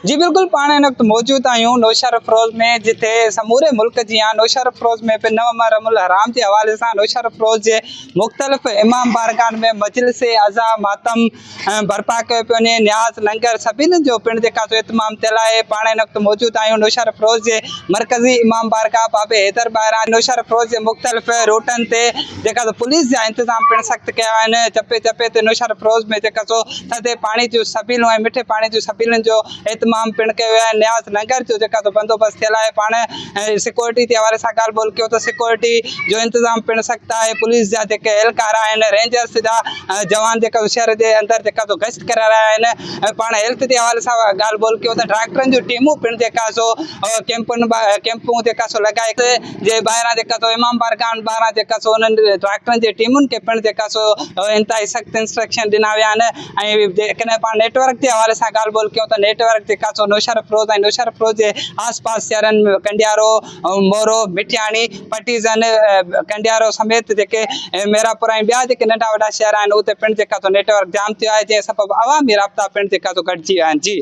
جي بلڪل پاڻ هن وقت موجود آهيون نوشهروفروز ۾ جتي سموري ملڪ جيان نوشهروفروز ۾ به نو محرم الحرام جي حوالي سان نوشهروفروز جي مختلف امام بارگاهن ۾ مجلس عزا ماتم برپا ڪيو پيو وڃي نياز لنگر سڀني جو پڻ جيڪا سو اهتمام ٿيل آهي پاڻ هن وقت موجود آهيون نوشهروفروز جي مرڪزي امام بارگاهه بابي حيدر ٻاهران نوشهروفروز جي مختلف روٽن تي جيڪا سو پوليس جا انتظام پڻ سخت ڪيا ويا آهن چپي چپي تي نوشهروفروز ۾ جيڪا سو ٿڌي پاڻي جون سبيلون ۽ مٺي پاڻي جون سبيلن جو اهتمام پڻ ڪيو ويو آهي نياز لنگر جو جيڪا سو بندوبست ٿيل آهي پاڻ سيڪيورٽي جي حوالي سان ڳالهه ٻولهه ڪيو ته سيڪيورٽي جو انتظام پڻ سخت آهي پوليس جا جيڪي اهلڪار آهن رينجرس جا جوان جيڪا شهر جي اندر جيڪا سو گشت ڪري رهيا آهن پاڻ هيلٿ جي حوالي سان ڳالهه ٻولهه ڪيو ته ڊاڪٽرن جون ٽيمون پڻ جيڪا سو ڪيمپن ڪيمپون جيڪا سو لڳائي جي ٻاهران جيڪا سو امام بارگاهن ٻاهران جيڪا سو انهن ڊاڪٽرن جي ٽيمن کي پڻ جيڪا سو انتهائي سخت انسٽرڪشن ڏنا ويا آهن ۽ جيڪڏهن پاڻ نيٽ ورڪ جي حوالي سان ڳالهه ٻولهه ڪيون ته نيٽ ورڪ جيڪا سو نوشهروفيروز ۽ نوشهروفيروز جي آس پاس شهرن ڪنڊيارو مورو مٺياڻي پٽيزن ڪنڊيارو سميت جيڪي ميراپور ۽ ٻيا جيڪي ننڍا وڏا شهر آهن اتي پڻ جيڪا سو نيٽ ورڪ جام ٿيو آهي جنهن سبب عوامي رابطا پڻ جيڪا سو گهٽجي ويا آهن جي.